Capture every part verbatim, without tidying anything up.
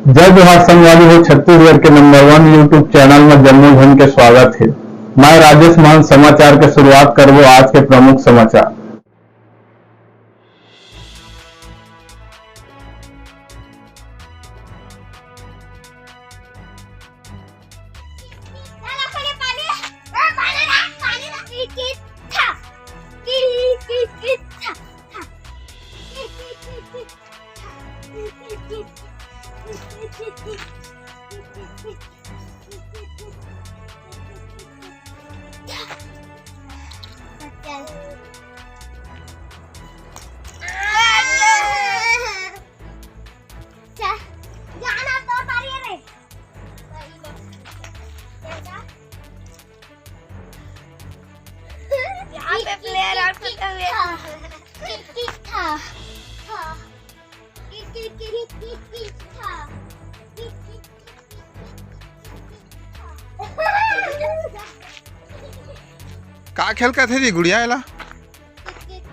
जय जोहार संगवारी हो, छत्तीसगढ़ के नंबर वन YouTube चैनल में जम्मो झन के स्वागत हे। मैं राजेश मान समाचार के शुरुआत करबो आज के प्रमुख समाचार। यहाँ पे प्लेयर आउट होते हुए। किट किट था। था। किट किट किट किट किट था। किट किट किट किट किट था। का खेल कथे जी गुड़िया एला? किट किट।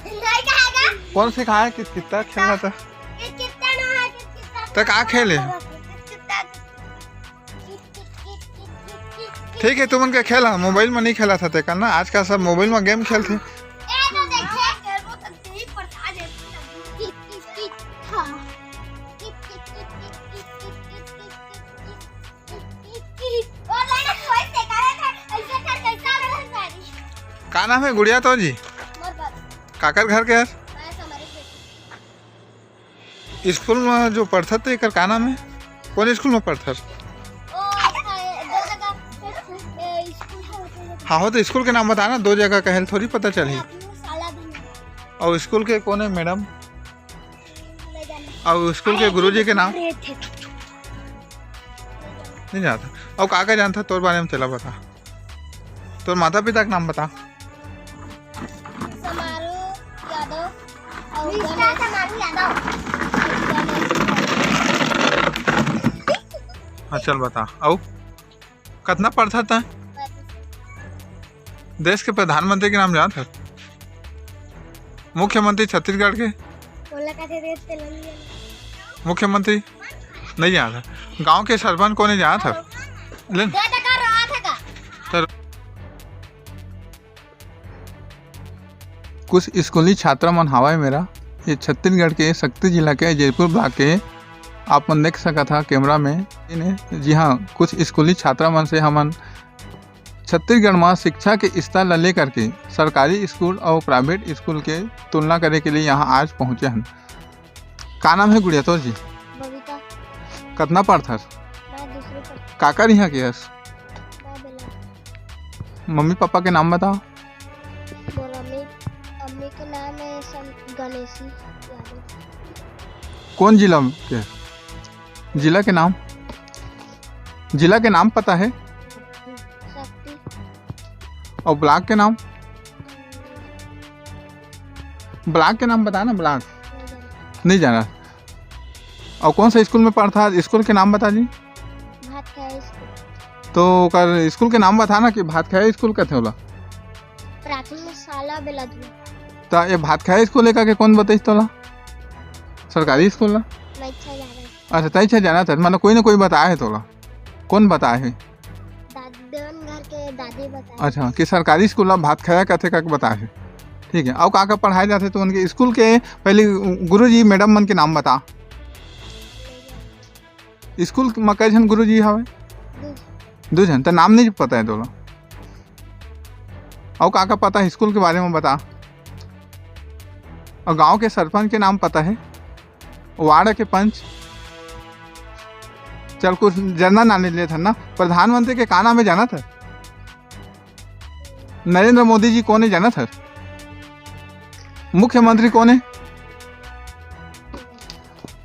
नहीं कहेगा। कौन सिखाया कित कित्ता खेलना था? कित कित्ता ना है, कित कित्ता। तो का खेले? कित कित्ता। ठीक है, तुमन के खेला, मोबाइल में नहीं खेला था तेकर ना, आजकल सब मोबाइल में गेम खेलथे। का नाम है गुड़िया तो जी? काकर घर के हर? स्कूल में जो पढ़थस ते एकर का नाम है? कौन स्कूल में पढ़थस? ओ, अच्छा, ये दो जगह, ए, स्कूल है, वो तो हाँ, हो तो स्कूल के नाम बता ना, दो जगह कहेल थोड़ी पता चलही। अपनी साला भी नहीं। और स्कूल के कौन है मैडम? नहीं जानते। और स्कूल के अरे, गुरुजी के नाम? अरे, थे। नहीं जानता। और का का जानता तोर बारे में तेला बता। तोर माता पिता के नाम बता। समारू यादव और मिस्टर गणेश। समारू यादव। हाँ, चल बता। अउ कतना पढ़थस तैं? देश के प्रधानमंत्री के नाम जानथस? मुख्यमंत्री छत्तीसगढ़ के? ओला का दे दे, तेला नहीं जानता। मुख्यमंत्री नहीं जानथस। गांव के सरपंच कोन हे जानथस? ले न। दे दे कर रहा था का? तर कुछ स्कूली छात्रा मन हावय मेरा, ये छत्तीसगढ़ के सक्ती जिला के जैतपुर ब्लॉक के, आप मन देख सकत हा कैमरा में। जी हाँ, कुछ स्कूली छात्रा मन से हमन छत्तीसगढ़ म शिक्षा के स्तर ला लेकर के सरकारी स्कूल अउ प्राइवेट स्कूल के तुलना करे के लिए यहाँ आज पहुँचे हन। का नाम है गुड़िया तोर जी? बबीता। कतना पढ़थस? मैं दूसरी पढ़- काकर इहाँ के हस? मैं बेला। मम्मी पापा के नाम बता। मोर अम्मी, अम्मी के नाम है सं-, गणेशी यादव। कौन जिला के? जिला के नाम, जिला के नाम पता है? सक्ती। और ब्लॉक के नाम? ब्लॉक के नाम बता ना, ब्लॉक। नहीं जाना। नहीं जाना। और कौन सा स्कूल में पढ़थस? स्कूल के नाम बता जी। भात खाया स्कूल। तो ओकर स्कूल के नाम बता ना कि भात खाया स्कूल कथे ओला। प्राथमिक शाला बेलाधुआ। त ये भात खाया स्कूल हे का के कौन बताइस तोला? सरकारी स्कूल ला? मैं अच्छा जा रहा। अच्छा, तैं अच्छा जानथस, मतलब कोई ना कोई बताए हे तोला। कौन बताए हे? दादी, देवन घर के दादी बताए। अच्छा, कि सरकारी स्कूल ला भात खाया कथे का बताए हे। ठीक है, अउ का का पढ़ाए जाथे तुमन के स्कूल के? पहले गुरुजी मैडम मन के नाम बता। स्कूल म कई झन गुरुजी हवे? दू झन। दू झन, त नाम नहीं पता है तोला? अउ का का पता है स्कूल के बारे में बता। और गांव के सरपंच के नाम पता है? वार्ड के पंच? चल, कुछ जनरल नॉलेज लेथन ना। प्रधानमंत्री के का नाम है जानथस? नरेंद्र मोदी जी कोन हे जानथस? मुख्यमंत्री कोन हे?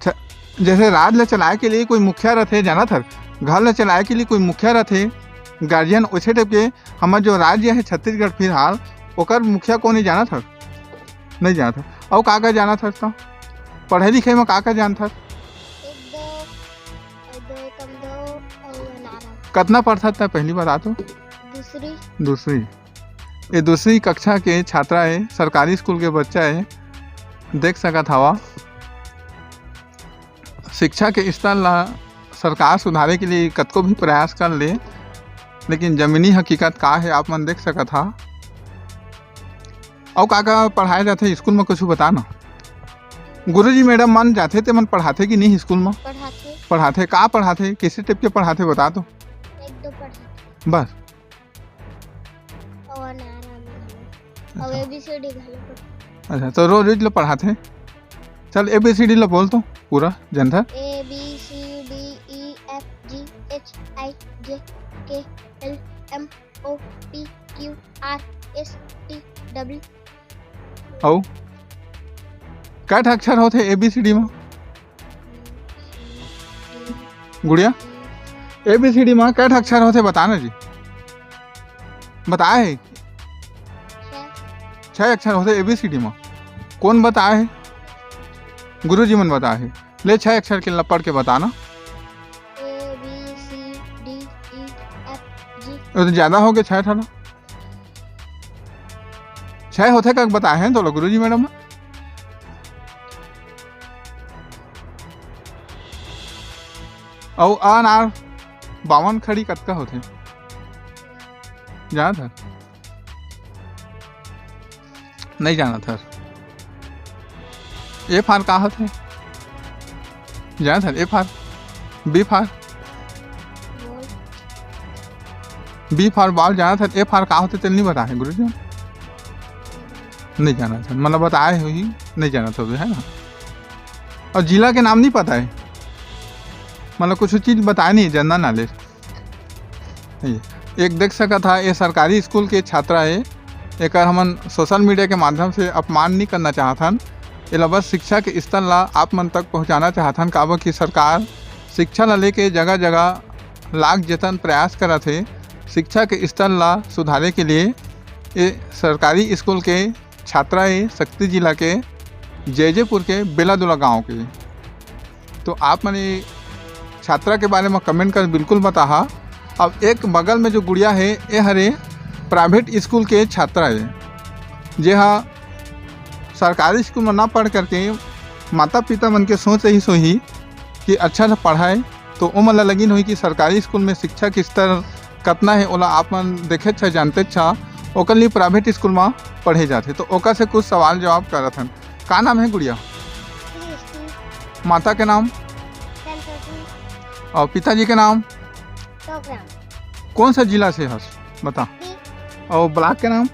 छ-, जैसे राज ला चलाए के लिए कोई मुखिया रथे, जानथस? घर ला चलाए के लिए कोई मुखिया रथे, गार्जियन, वैसे टाइप के हमर जो राज्य है छत्तीसगढ़ फिलहाल, ओकर मुखिया कोन हे जानथस? नहीं जानथस। अउ का का जानथस त? पढ़े लिखे में का का जानथस? एक दो, दो एकम दो, अउ अनार। कतना पढ़थस त पहली बता तो? दूसरी। दूसरी। ये दूसरी कक्षा के छात्रा हे, सरकारी स्कूल के बच्चा हे, देख सकत हवा। शिक्षा के स्तर ला सरकार सुधारे के लिए कतको भी प्रयास कर ले, लेकिन जमीनी हकीकत का हे, आप मन देख सकत हा। अउ का का पढ़ाए जाथे स्कूल में, कुछ बता ना। गुरुजी मैडम मन जाथे, ते मन पढ़ाथे कि नहीं स्कूल में? पढ़ाथे। पढ़ाथे, का पढ़ाथे, किसे टाइप के पढ़ाथे, बता तो। एक दो पढ़ाथे। बस। और नारा में। अउ अच्छा। A B C D घलो पढ़ाथे। अच्छा, तो रोज रोज ला पढ़ाथे। चल, A B C D ला बोल तो पूरा, जनता। A B C D E F G H I J K L M O P Q R S T W। अउ कै ठा अक्षर होथे A B C D में? गुड़िया, A B C D में कै ठा अक्षर होथे, बता ना जी। बताए हे? छह। छह अक्षर होथे A B C D में। कौन बताए हे? गुरुजी मन बताए हे। ले, छह अक्षर के ला पढ़ के बताना। A B C D E F G। वो तो ज्यादा हो गए, छह ठा ना। छह होथे का बताए हे तोला गुरुजी मैडम? अउ अनार बावन खड़ी कतका होथे? जानत हस? नहीं जानत हस। A for का होथे? जानत हस? A for, B for? B for ball जानत हस? A for का होथे तेला नहीं बताए गुरुजी? नहीं जानत हस, मतलब बताए होही, नहीं जानत होबे, है ना? अउ जिला के नाम नहीं पता हे, मतलब कुछ चीज बताए नहीं, जनरल नॉलेज। ये एक देख सकत हा, ये सरकारी स्कूल के छात्रा हे। एकर हमन सोशल मीडिया के माध्यम से अपमान नहीं करना चाहत हन, एला बस शिक्षा के स्तर ला आप मन तक पहुँचाना चाहत हन, काबर कि सरकार शिक्षा ला लेके जगह जगह लाख जतन प्रयास करत हे शिक्षा के स्तर ला सुधारे के लिए। ये सरकारी स्कूल के छात्रा हे सक्ती जिला के जैजेपुर के बेलादुला गांव के। तो आप मन ये छात्रा के बारे में कमेंट कर बिल्कुल बताहा। अब एक बगल में जो गुड़िया हे, ये हरे प्राइवेट स्कूल के छात्रा हे, जे हा सरकारी स्कूल में ना पढ़ करके माता पिता मन के सोच रही सोही कि अच्छा से पढ़ाए, तो ओमन ला लगिन होही कि सरकारी स्कूल में शिक्षा के स्तर कतना हे, ओला आप मन देखेच ह, जानतेच ह, ओकर लिए प्राइवेट स्कूल म पढ़े जाथे। तो ओकर से कुछ सवाल जवाब करत हन। का नाम हे गुड़िया? सृष्टि। माता के नाम? संतोषी। अउ पिताजी के नाम? टोकराम। कौन सा जिला से हस? बता। बी। अउ ब्लॉक के नाम?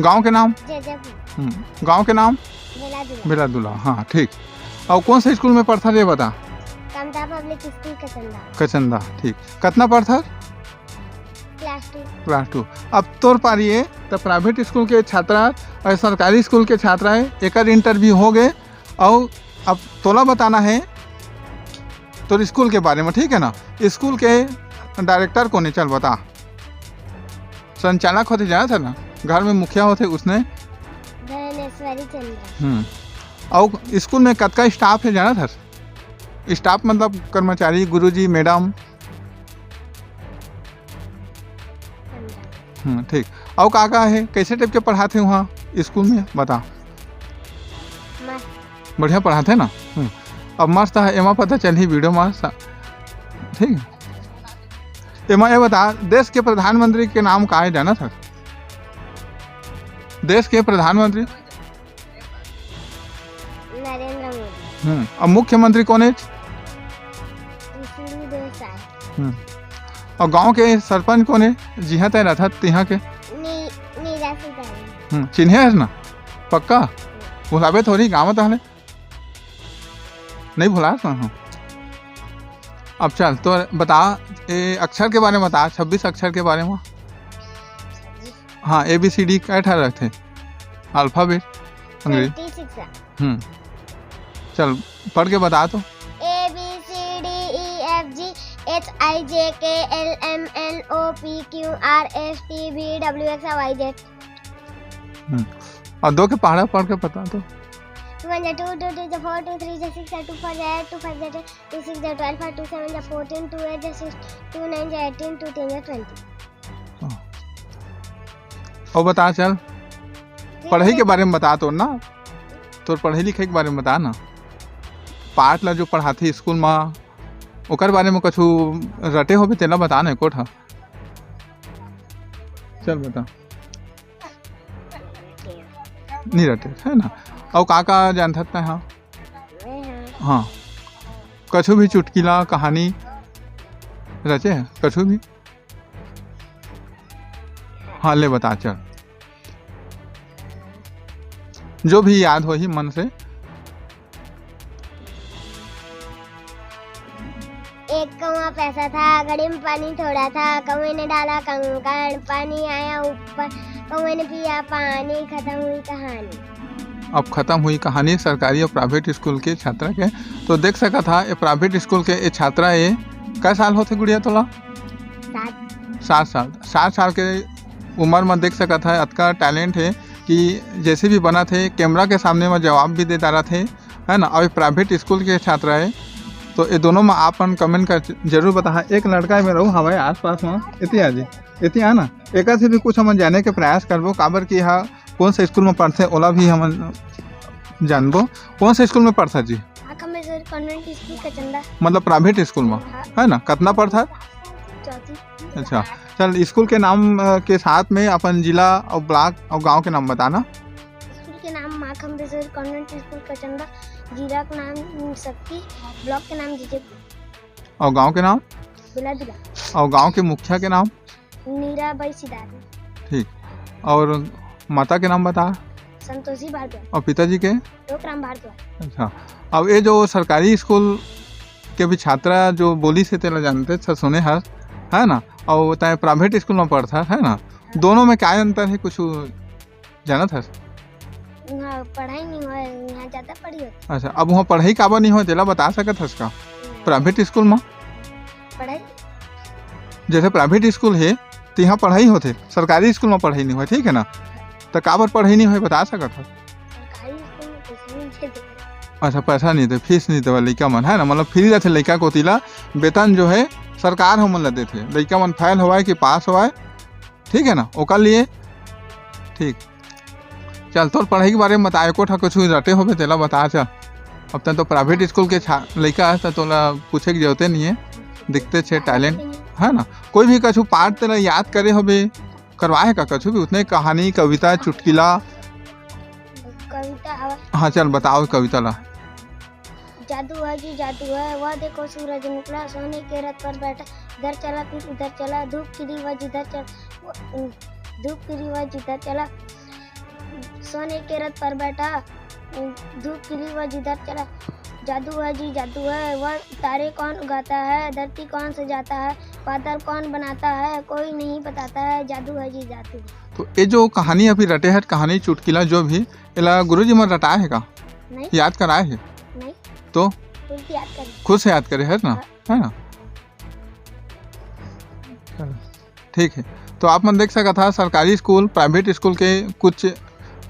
गांव के नाम? जैजैपुर। हम्म, गांव के नाम? बेलादुला। बेलादुला, हाँ, ठीक। अउ कौन सा स्कूल में पढ़थस, ये बता। कमता पब्लिक स्कूल कचंदा। कचंदा, ठीक। कतना पढ़थस? Class two. Class two. अब तोर पारी हे, त प्राइवेट स्कूल के छात्रा अउ सरकारी स्कूल के छात्रा हे, एकर इंटरव्यू हो गे। अउ अब तोला बताना हे तोर स्कूल के बारे में, ठीक है ना? स्कूल के डायरेक्टर कोन हे, चल बता। संचालक होथे, जानत हस ना, घर में मुखिया होथे, उसने। धनेश्वरी चंद्र। हम्म। अउ स्कूल में कतका स्टाफ हे, जानत हस? स्टाफ मतलब कर्मचारी, गुरुजी, मैडम। पंद्रह। हम्म, ठीक। अउ का का हे, कैसे टाइप के पढ़ाथे वहाँ स्कूल में, बता। मस्त। बढ़िया पढ़ाथे ना? हम्म। अब मस्त हे, एमा पता चलही वीडियो में सा-, ठीक है। एमा ये बता, देश के प्रधानमंत्री के नाम का हे, जानत हस? देश के प्रधानमंत्री? नरेंद्र मोदी। हम्म, अब मुख्यमंत्री कोन हे? विष्णुदेव साय। हम्म, अउ गांव के सरपंच कोन हे, जिहां तैं रथस तिहां के? नी-, नीरा सितारी। हम्म, चिन्हे हस ना? पक्का? भुलाबे थोड़ी गांव में तहले। नहीं भुलास ना, हाँ। अब चल, तो बता, ए, अक्षर के बारे में बता, छब्बीस अक्षर के बारे में। हाँ, A B C D कै ठा रथे? अल्फाबेट, अंग्रेजी। Twenty six। हम्म, चल, पढ़ के बता तो। A B C D E F G H I J K L M N O P Q R S T V W X Y Z। हम्म, अउ दो के पहाड़ा पढ़ के बता तो। Two one जा two, two two जा four, two three जा six, two four जा eight, two five जा ten, two six जा twelve, two seven जा fourteen, two eight जा six, two nine जा eighteen, two ten जा twenty। हाँ। अउ बता चल, पढ़ाई के बारे में बता तो ना, तोर पढ़ाई लिखाई के बारे में बता ना। पाठ ला जो पढ़ाथे स्कूल मा, ओकर बारे में कुछ रटे होबे, तेला बता ना एको ठा। चल बता। नहीं रटे, है ना? अउ का का जानथस तैं? हाँ, हाँ, कछु भी चुटकिला, कहानी रचे है, कछु भी? हाँ, ले बता, चल। जो भी याद होही मन से। एक कौवा पैसा था, घड़ी में पानी थोड़ा था, कौवे ने डाला कंकड़, पानी आया ऊपर, कौवे ने पिया पानी, खत्म हुई कहानी। अब खत्म हुई कहानी सरकारी और प्राइवेट स्कूल के छात्रा के। तो देख सकत हा, ये प्राइवेट स्कूल के ये छात्रा, ये कै साल होथे गुड़िया तोला? सात। सात साल। सात साल के उम्र में देख सकत हा, अतका टैलेंट है कि जैसे भी बनत है, कैमरा के सामने में जवाब भी दे डारत है, है ना? और प्राइवेट स्कूल के छात्रा है, तो ये दोनों में आप मन कमेंट कर जरूर बताहा। एक लड़का में रहू हवाई आसपास में, इति आ जी, इति आ ना, एकर से भी कुछ हमन जाने के प्रयास करबो, काबर कि हा कौन सा स्कूल में पढ़थे, ओला भी हमन जानबो। कौन सा स्कूल में पढ़था जी? आखम बेसर कॉन्वेंट स्कूल का चंदा। मतलब प्राइवेट स्कूल में, हाँ। है ना? कितना पढ़था? चौथी। अच्छा, चल, स्कूल के नाम, अ, के साथ में अपन जिला और ब्लॉक और गांव के नाम बताना। स्कूल के नाम माँ खम्बेश्वरी कॉन्वेंट स्कूल कचंदा, जिला के नाम सक्ती, ब्लॉक के नाम जीजेपुर। और गांव के नाम? बिलादिला। और गांव के मुखिया के नाम? नीराबाई सिदारी। ठीक। और माता के नाम बता। संतोषी भारद्वाज। और पिताजी के? लोकराम भारद्वाज। अच्छा, अब ये जो सरकारी स्कूल के भी छात्रा जो बोलिस हे, तेला जानते छ, सुने हस, है ना? और तैं प्राइवेट स्कूल में पढ़थस, है ना? दोनों में क्या अंतर है, कुछ जानत हस? वहाँ पढ़ाई नहीं होय, यहाँ ज़्यादा पढ़ाई होथे। अच्छा, अब वहाँ पढ़ाई काबर नहीं होय, तेला बता सकत हस का? नहीं। प्राइवेट स्कूल में? पढ़ाई? जैसे प्राइवेट स्कूल है, तो यहाँ पढ़ाई होथे, सरकारी स्कूल में पढ़ाई नहीं होय, ठीक है ना? तो काबर पढ़ाई नहीं होय, बता सकत हस? सरकारी स्कूल में पैसा नहीं देते। अच्छा, पैसा नहीं दे, फीस नहीं देवे लइका मन, है ना? मतलब फ्री रहथे लइका कोती ला, वेतन जो है सरकार हमन ला देथे, लइका मन फेल होवाय कि पास होवाय, ठीक है ना, ओकर लिए। ठीक, चल, तोर पढ़ाई के बारे में बता, एको ठा कुछ रटे होबे, तेला बता। चल, अब तैं तो प्राइवेट स्कूल के छा-, लइका हस, त तोला पूछे के जरूरते नहीं है, दिखते छे टैलेंट, है ना? कोई भी कछु पाठ तेला याद करे होबे, करवाए का कछु भी, उतने कहानी, कविता, चुटकिला। कविता हवा। हाँ, चल, बताओ कविता ला। जादू है जी, जादू है। वह देखो, सूरज निकला, सोने के रथ पर बैठा, इधर चला, फिर उधर चला, धूप खिली, वह जिधर चला, वो, धूप खिली, वह जिधर चला, सोने के रथ पर बैठा, धूप खिली, वह जिधर चला। जादू है जी, जादू है। वह तारे कौन उगाता है, धरती कौन सजाता है, बादल कौन बनाता है, कोई नहीं बताता है। जादू है जी, जादू। तो ये जो कहानी अभी रटे हस, कहानी चुटकिला जो भी, एला गुरुजी मन रटाए हे का? नहीं। याद कराए हे? नहीं। तो? खुद से याद करे। खुद से याद करे हस ना? हाँ। है ना? चलो, ठीक है। तो आप मन देख सकत हा, सरकारी स्कूल, प्राइवेट स्कूल के कुछ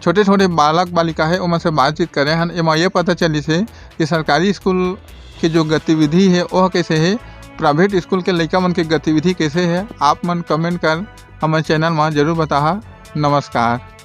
छोटे-छोटे बालक बालिका हे, ओमन से बातचीत करे हन। एमा ये पता चलिस हे कि सरकारी स्कूल के जो गतिविधि हे, ओह कैसे हे, प्राइवेट स्कूल के लइका मन के गतिविधि कैसे हे। आप मन कमेंट कर हमर चैनल मा जरूर बताहा। नमस्कार।